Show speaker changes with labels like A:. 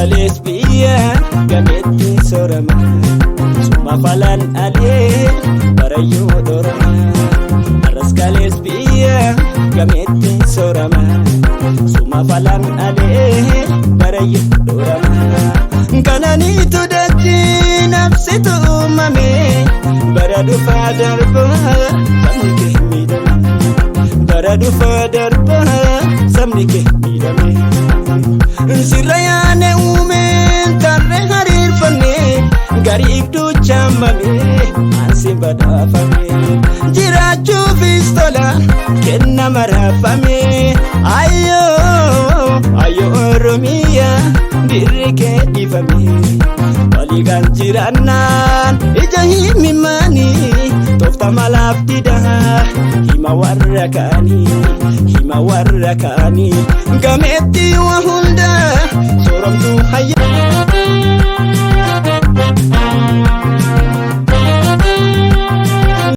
A: Kalees biyya gameettiin soorama. Suma falan alee barayyuu dhorama. Arras kalees biyya gameettiin soorama. Suma falan alee barayyuu dhorama. Kananiitu dachii nafsitu uumame. Bara dhufaa darbaa sabni kee miidhame. Bara dhufaa darbaa sabni kee miidhame. Sirra yaane uumeen tarree hariirfanne gariif duuchaamame ansi badhaafame. Jiraachuufis tola kenna maraafame. Ayyoo ayyoo Oromiyaa dirri kee dhiifame. Waliigaan jiraannaan ija himimaanii toofta malaaf didaa hima warra kaanii hima warra kaanii gameetti waa hunda sooromtuu hayya.